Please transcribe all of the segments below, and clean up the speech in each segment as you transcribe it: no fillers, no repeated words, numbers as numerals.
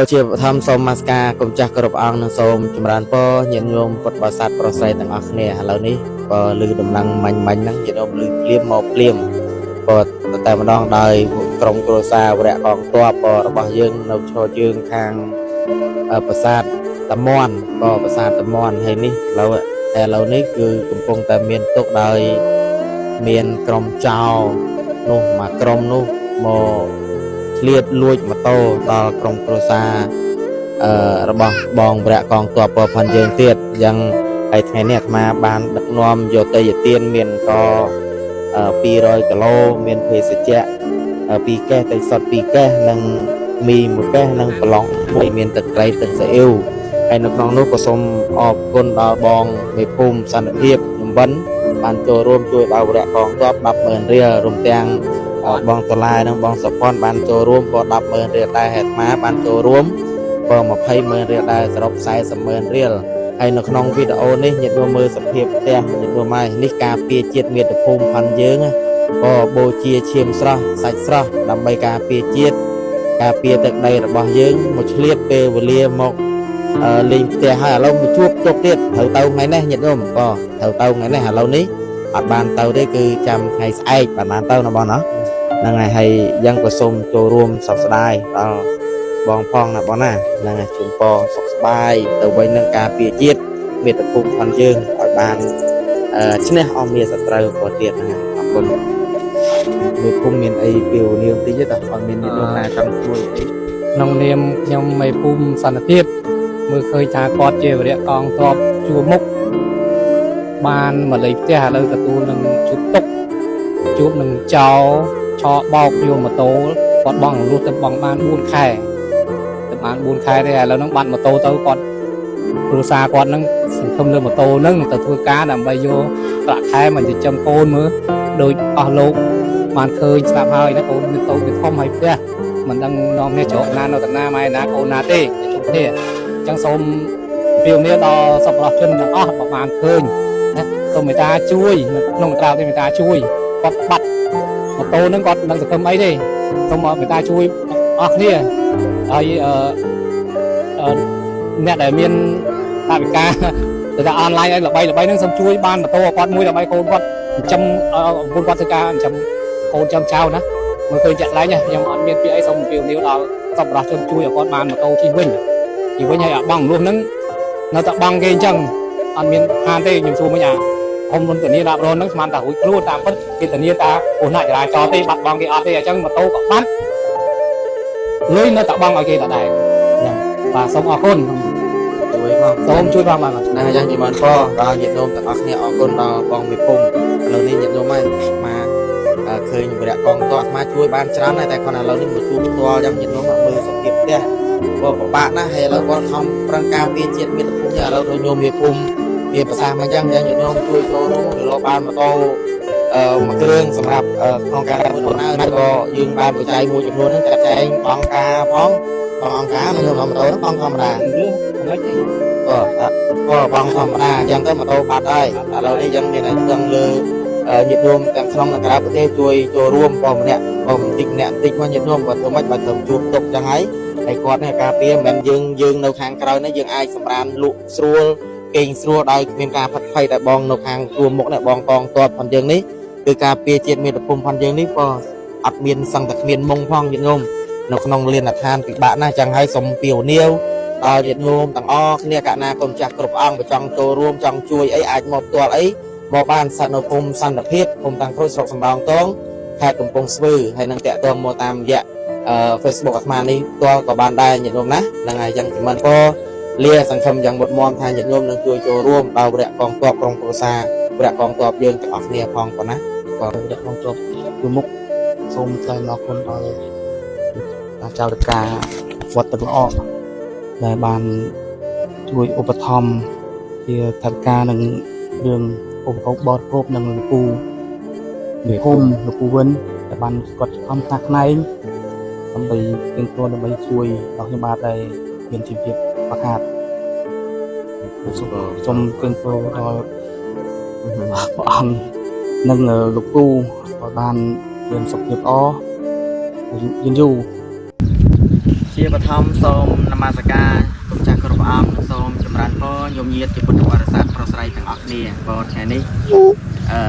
ក៏ជាបឋមសូមមាសការគុំចាស់គ្រប់អង្គនិងសូមចម្រើនពរញាតិញោមពុទ្ធបរិស័ទប្រុសស្រីទាំងអស់គ្នាឥឡូវនេះក៏ឮដំណឹងមាញ់មាញ់ហ្នឹងញាតិញោមឮភ្លាមមកភ្លាមក៏តែម្ដងដោយក្រុមគ្រួសារវរៈកងទ័ពរបស់យើងនៅឈរជើងខាងប្រាសាទតាមាន់ក៏ប្រាសាទតាមាន់ហើយនេះឥឡូវតែឥឡូវនេះគឺកំពុងតែមានទុកដោយមានក្រុមចោរនោះមួយក្រុមនោះមកឆ្លៀតលួចម៉ូតូដល់ក្រុមគ្រួសាររបស់បងវរៈកងទ័ពពផាន់យើងទៀតយ៉ាងហើយថ្ងៃនេះអាត្មាបានដឹកនាំយកទេយទានមានក៏200គីឡូមានភេសជ្ជៈ2កេះទឹកសុទ្ធ2កេះនិងមី1កេះនិងប្រឡងមួយមានទឹកត្រីទឹកស៊ីអ៊ីវហើយនៅក្នុងនោះក៏សូមអរគុណដល់បងមេភូមិសន្តិភាពជំវិនបានចូលរួមជួយដល់វរៈកងទ័ព100000រៀលរួមទាំងបងតឡាយនិងបងសុផាន់បានចូលរួមក៏100000រៀលដែរហើយអាត្មាបានចូលរួមក៏200,000រៀលដែរសរុប400,000រៀលហើយនៅក្នុងវីដេអូនេះញាតិញោមមើលសភាពផ្ទះញាតិញោមហើយនេះការពារជាតិមាតុភូមិផាន់យើងក៏បូជាឈាមស្រស់សាច់ស្រស់ដើម្បីការពារជាតិការពារទឹកដីរបស់យើងមកឆ្លៀតពេលវេលាមកលេងផ្ទះហើយឥឡូវមកជួបទុកទៀតត្រូវទៅថ្ងៃនេះញាតិញោមក៏ត្រូវទៅថ្ងៃនេះឥឡូវនេះអត់បានទៅទេគឺចាំថ្ងៃស្អែកបានទៅណាបងណាហ្នឹងហើយហើយយ៉ាងក៏សូមចូលរួមសោកស្ដាយដល់បងផងណាបងណាហ្នឹងហើយជូនពរសុខសប្បាយទៅវិញនឹងការពារជាតិមាតុភូមិផងយើងឲ្យបានឈ្នះអស់មានសត្រូវក៏ទៀតហ្នឹងហើយអរគុណមេភូមិមានអីពីវនាមតិចទេតើអត់មានញាតិញោមណាចង់ជួយអី ក្នុងនាមខ្ញុំមេភូមិសន្តិភាពមើលឃើញថាគាត់ជាវរៈកងទ័ពជួរមុខបានមកលេខផ្ទះឥឡូវទទួលនឹងជួបទុកជួបនឹងចោលឆោបោកយកម៉ូតូគាត់បងរលួសទៅបងបាន4ខែទៅបាន4ខែទេឥឡូវហ្នឹងបាត់ម៉ូតូទៅគាត់គ្រួសារគាត់ហ្នឹងសង្ឃឹមលើម៉ូតូហ្នឹងទៅធ្វើការដើម្បីយកប្រាក់ខែមកចិញ្ចឹមកូនមើលដូចអស់លោកបានឃើញស្រាប់ហើយណាកូនមានតូចមានធំហើយផ្ទះ មិនដឹងនាំគ្នាជ្រកណានៅតាណាម៉ែណាកូនណាទេជុំគ្នាអញ្ចឹងសូមពៀវនេះដល់សប្បុរសជនទាំងអស់បើបានឃើញណាសូមមេត្តាជួយក្នុងក្រៅទេមេត្តាជួយគាត់បាត់ម៉ូតូហ្នឹងគាត់មិនដឹងសង្ឃឹមអីទេសូមមេត្តាជួយអស់គ្នាហើយអឺអឺអ្នកដែលមានថវិកាទៅថាអនឡាញអីល្បីល្បីហ្នឹងសូមជួយបានម៉ូតូឲ្យគាត់មួយដើម្បីកូនគាត់ចិញ្ចឹមឲ្យកូនគាត់ធ្វើការចិញ្ចឹមកូនចិញ្ចឹមចៅណា មើលឃើញជាក់ស្ដែងខ្ញុំអត់មានពាក្យអីសូមអំពាវនាវដល់សប្បុរសជនជួយឲ្យគាត់បានម៉ូតូជិះវិញជិះវិញហើយអាបងលួសហ្នឹងនៅតែបងគេអញ្ចឹងអត់មានខានទេខ្ញុំសួរវិញអាហុំរុនធានាដាប់រនហ្នឹងស្មានតែរួចខ្លួនតាមពិតគេធានាតាគ្រោះថ្នាក់ចរាចរណ៍ទេបាត់បង់គេអត់ទេអញ្ចឹងម៉ូតូក៏បាត់លុយនៅតែបងឲ្យគេដដែលហ្នឹងបាទសូមអរគុណ ជួយផង សូមជួយផងបាទ ហ្នឹងហើយយ៉ាងនិមន្តពរដល់ញាតិញោមទាំងអស់គ្នាអរគុណដល់បងមេភូមិឥឡូវនេះញាតិញោមហើយមកឃើញវរៈកងទ័ពអាត្មាជួយបានច្រើនដែរតែគាត់ឥឡូវនេះមកជួបផ្ទាល់យ៉ាងញាតិញោមមកមើលសភាពផ្ទះក៏ពិបាកណាស់ហើយឥឡូវគាត់ខំប្រឹងការពារជាតិមាតុភូមិឥឡូវដូចញោមមេភូមិមានប្រសាសន៍មកអញ្ចឹងយ៉ាងញាតិញោមជួយចូលរួមទៅលោកបានម៉ូតូមួយគ្រឿងសម្រាប់ក្នុងការធ្វើដំណើរក៏យើងបានបច្ច័យមួយចំនួនហ្នឹងចាត់ចែងអង្គការផងបងអង្គការមកញោមម៉ូតូហ្នឹងបងធម្មតា រឿងហ្នឹងទេ ក៏ក៏បងធម្មតាអញ្ចឹងទៅម៉ូតូបាត់ហើយឥឡូវនេះយើងមានតែពឹងលើញាតិញោមទាំងក្នុងនិងក្រៅប្រទេសជួយចូលរួមបងម្នាក់បងបន្តិចម្នាក់បន្តិចមកញាតិញោមបើធ្វើម៉េចបើធ្វើជួបទុកចឹងហើយហើយគាត់នេះការពារមិនមែនយើងយើងនៅខាងក្រៅនេះយើងអាចសម្រានលក់ស្រួលគេងស្រួលដោយគ្មានការផិតភ័យតែបងនៅខាងជួរមុខនេះបងកងទ័ពផងយើងនេះគឺការពារជាតិមាតុភូមិផងយើងនេះក៏អត់មានសឹងតែគ្មានមុងផងញាតិញោមនៅក្នុងលានដ្ឋានពិបាកណាស់ចឹងហើយសូមពាវនាវ ដល់ញាតិញោមទាំងអស់គ្នាកណាគុំចាស់គ្រប់អង្គបើចង់ចូលរួមចង់ជួយអីអាចមកផ្ទាល់អីមកបានសត្វនៅភូមិសន្តិភាពភូមិតាំងក្រួយស្រុកសំរោងតងខេត្តកំពង់ស្ពឺហើយនឹងតាក់ទងមកតាមរយៈFacebook អាត្មានេះផ្ទាល់ក៏បានដែរញាតិញោមណាហ្នឹងហើយយ៉ាងចំណិនក៏លាសង្ឃឹមយ៉ាងមុតមមថាញាតិញោមនឹងជួយចូលរួមដល់វរៈកងទ័ពក្រុមគ្រួសារវរៈកងទ័ពយើងទាំងអស់គ្នាផងប៉ុណ្ណា ក៏រយៈកងទ័ពជួរមុខសូមថ្លែងអំណរគុណដល់ចៅរកាវត្តទឹកល្អដែលបានជួយឧបត្ថម្ភជាថវិកានិងរឿងឧបភោគបរិភោគនិងលោកពូមេភូមិលោកពូវិនដែលបានគាត់ខំខ្នះខ្នែងដើម្បីទៀងទាត់ដើម្បីជួយដល់ខ្ញុំបាទដែលមានជីវភាពខ្វះខាតសូមសូមគឹងពោដល់ព្រះអង្គនិងលោកពូឲ្យបានមានសុខភាពល្អអាយុយឺនយូរ ជា ជាបឋមសូមនមស្ការគុំចាស់គ្រប់អង្គនិងសូមចម្រើនពរញោមញាតជាពុទ្ធបរិស័ទប្រុសស្រីទាំងអស់គ្នាបើថ្ងៃនេះអឺអា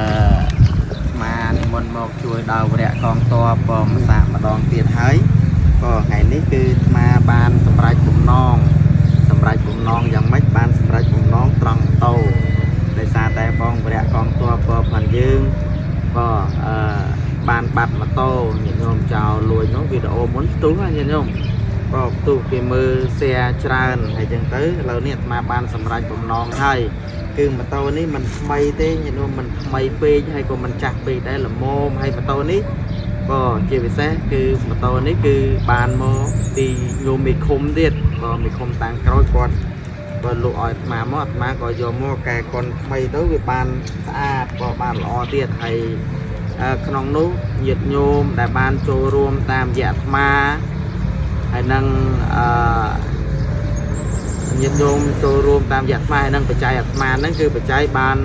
ត្មានិមន្តមកជួយដល់វរៈកងទ័ពពម្សាកម្ដងទៀតហើយក៏ថ្ងៃនេះគឺអាត្មាបានសម្រេចបំណងសម្រេចបំណងយ៉ាងម៉េចបានសម្រេចបំណងត្រង់ម៉ូតូដោយសារតែបងវរៈកងទ័ពពផាន់យើងក៏អឺបានបាត់ម៉ូតូញាតិញោមចោលលួចនោះវីដេអូមុនផ្ទុះណាញាតិញោម ក៏ផ្ទុះគេមើល share ច្រើនហើយចឹងទៅឥឡូវនេះអាត្មាបានសម្រេចបំណងហើយគឺម៉ូតូនេះមិនថ្មីទេញាតិញោមមិនថ្មីពេកហើយក៏មិនចាស់ពេកដែរល្មមហើយម៉ូតូនេះក៏ជាពិសេសគឺម៉ូតូនេះគឺបានមកពីញោមមេឃុំទៀតក៏មេឃុំតាំងក្រោយគាត់បើលក់ឲ្យអាត្មាមកអាត្មាក៏យកមកកែកុនថ្មីទៅវាបានស្អាតក៏បានល្អទៀតហើយអឺក្នុងនោះញាតិញោមដែលបានចូលរួមតាមរយៈអាត្មា ហើយនឹងអឺញាតិញោមចូលរួមតាមរយៈអាត្មាហើយនឹងបច្ច័យអាត្មាហ្នឹងគឺបច្ច័យបាន150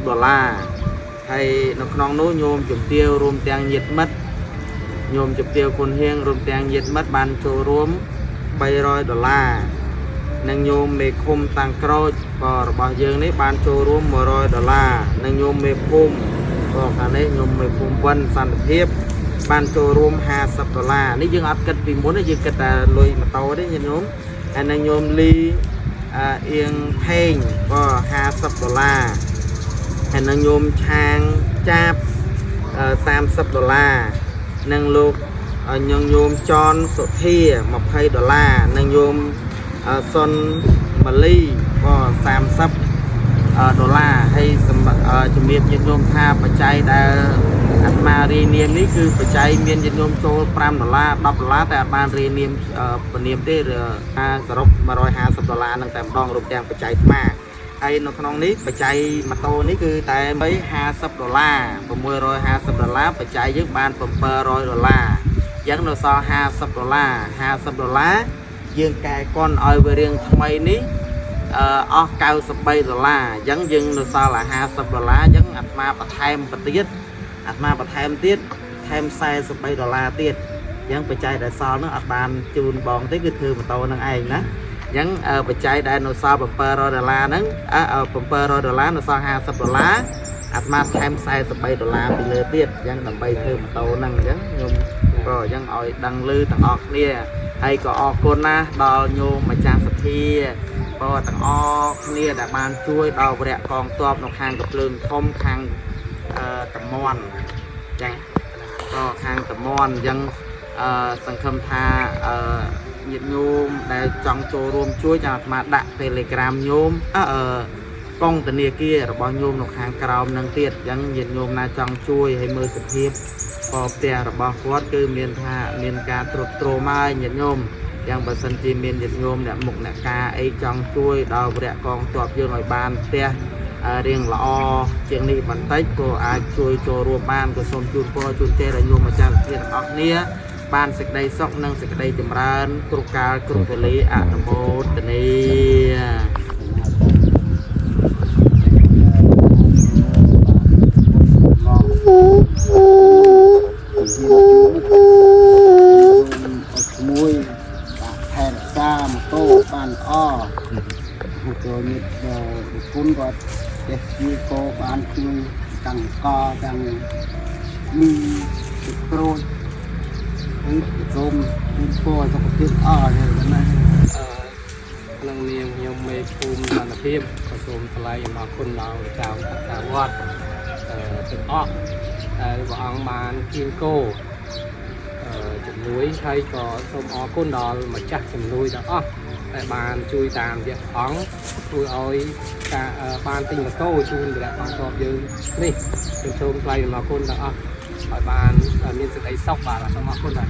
ដុល្លារហើយនៅក្នុងនោះញោមជំទាវរួមទាំងញាតិមិត្តញោមជំទាវគុណហៀងរួមទាំងញាតិមិត្តបានចូលរួម300ដុល្លារនិងញោមមេឃុំតាំងក្រូចក៏របស់យើងនេះបានចូលរួម100ដុល្លារនិងញោមមេភូមិក៏ខាងនេះញោមមេភូមិវិនសន្តិភាព បានចូលរួម50ដុល្លារនេះយើងអត់គិតពីមុនទេយើងគិតតែលុយម៉ូតូទេញាតិញោមហើយនឹងញោមលីអឺអៀងផេងក៏50ដុល្លារហើយនឹងញោមឆាងចាបអឺ30ដុល្លារនិងលោកញងញោមចនសុធា20ដុល្លារនិងញោមសុនម៉ាលីក៏30ដុល្លារហើយសម្រាប់ជំរាបញាតិញោមថាបច្ច័យដែលអាត្មារាយនាមនេះគឺបច្ច័យមានញាតិញោមចូល5ដុល្លារ10ដុល្លារតែអត់បានរាយនាមពនាមទេសរុប150ដុល្លារនឹងតែម្ដងរួមទាំងបច្ច័យអាត្មាហើយនៅក្នុងនេះបច្ច័យម៉ូតូនេះគឺតែ50ដុល្លារ650ដុល្លារបច្ច័យយើងបាន700ដុល្លារអញ្ចឹងនៅសល់50ដុល្លារ50ដុល្លារយើងកែកុនឲ្យវារៀងថ្មីនេះអឺអស់93ដុល្លារអញ្ចឹងយើងនៅសល់អា50ដុល្លារអញ្ចឹងអាត្មាបន្ថែមបន្ទៀតអាត្មាបន្ថែមទៀតថែម43ដុល្លារទៀតអញ្ចឹងបច្ច័យដែលសល់នោះអត់បានជូនបងទេគឺធ្វើម៉ូតូនឹងឯងណាអញ្ចឹងបច្ច័យដែលនៅសល់700ដុល្លារហ្នឹង700ដុល្លារនៅសល់50ដុល្លារអាត្មាថែម43ដុល្លារពីលើទៀតអញ្ចឹងដើម្បីធ្វើម៉ូតូហ្នឹងអញ្ចឹងខ្ញុំក៏អញ្ចឹងឲ្យដឹងឮទាំងអស់គ្នាហើយក៏អរគុណណាស់ដល់ញោមម្ចាស់សទ្ធាបើទាំងអស់គ្នាដែលបានជួយដល់វរៈកងទ័ពនៅខាងកភ្លើងធំខាងអឺតំមន់ចាក៏ខាងតំមន់អញ្ចឹងអឺសង្ឃឹមថាអឺញាតិញោមដែលចង់ចូលរួមជួយចាំអាត្មាដាក់ Telegram ញោមអឺកងធនាគាររបស់ញោមនៅខាងក្រោមនឹងទៀតអញ្ចឹងញាតិញោមណាចង់ជួយឲ្យមើលសភាពក៏ផ្ទះរបស់គាត់គឺមានថាមានការទ្រុឌទ្រោមហើយញាតិញោមយ៉ាងបើសិនជាមានញាតិញោមអ្នកមុខអ្នកការអីចង់ជួយដល់វរៈកងទ័ពយើងឲ្យបានផ្ទះរៀងល្អជាងនេះបន្តិចក៏អាចជួយចូលរួមបានក៏សូមជូនពរជូនជ័យដល់ញោមម្ចាស់ធានទាំងអស់គ្នាបានសេចក្តីសុខនិងសេចក្តីចម្រើនគ្រប់កាលគ្រប់វេលាអនុមោទនា ឲ្យក្មួយបាទថែរក្សាម៉ូតូបានល្អចូលញាតិប្រពន្ធគាត់ចេះជួយក៏បានជួយតាំងកទាំងមីទឹកក្រូចហើយសូមជូនពរឲ្យសុខភាពល្អទេណា អឺក្នុងនាមខ្ញុំមេភូមិសន្តិភាពក៏សូមថ្លែងអំណរគុណដល់ចៅអត្ថាវត្តអឺទាំងអស់ដែលព្រះអង្គបានគៀងគោអឺជំនួយហើយក៏សូមអរគុណដល់ម្ចាស់ជំនួយទាំងអស់ដែលបានជួយតាមរយៈព្រះអង្គធ្វើឲ្យការអឺបានទិញម៉ូតូជូនវរៈកងទ័ពយើងនេះខ្ញុំសូមថ្លែងអំណរគុណទាំងអស់ឲ្យបានមានសេចក្តីសុខបាទសូមអរគុណបាទ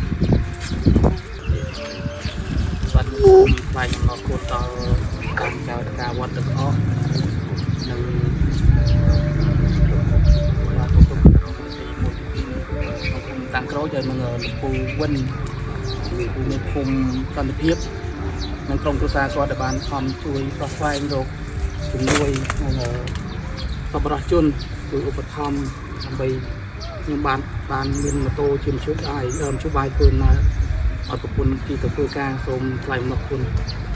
បាទសូមថ្លែងអំណរគុណដល់កម្មចៅតកាវត្តទាំងអស់និងបាទទុកទុកទីមួយទីពីរក្នុងភូមិតាំងក្រូចហើយនឹងលោកពូវិនពូមានភូមិសន្តិភាពនិងក្រុមគ្រួសារគាត់ដែលបានខំជួយប្រស្វែងរកជំនួយនិងសប្បុរសជនជួយឧបត្ថម្ភដើម្បីខ្ញុំបានបានមានម៉ូតូជាមធ្យោបាយមធ្យោបាយធ្វើដំណើរ ឲ្យប្រពន្ធជិះទៅធ្វើការសូមថ្លែងអំណរគុណ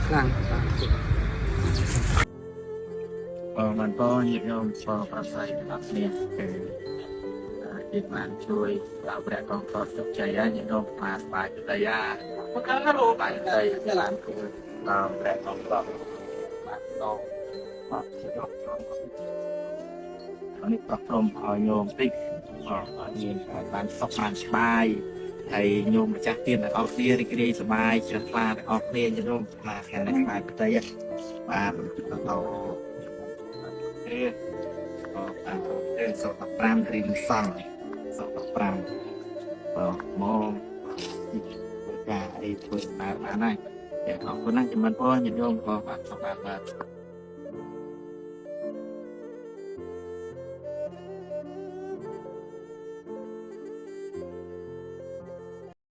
ខ្លាំងបាទគុណ បើមិនបងញាតិញោមបងប្រស័យទាំងអស់គ្នាគឺយើងបានជួយដល់ព្រះកងទ័ពជោគជ័យហើយញាតិញោមបានស្បាយចិត្តយ៉ាមកខាងនោះបាយដីបានជួយដល់ព្រះកងទ័ពបានដល់បាទជាប់ចំនេះប្រព្រំឲ្យញោមតិចឲ្យញោមឲ្យបានសុខបានស្បាយហើយញោមម្ចាស់ទានទាំងអស់គ្នារីករាយសប្បាយជ្រះថ្លាទាំងអស់គ្នាញោមថ្លាខាងនេះស្បាយផ្ទៃបាទដល់ ទេអទេសូ15រៀនសង្ឃសូ15បើមកការអីធ្វើបានបានហើយតែអរគុណណាស់ជំនន់បងញាតិញោមក៏បាទសុខបានបាទ។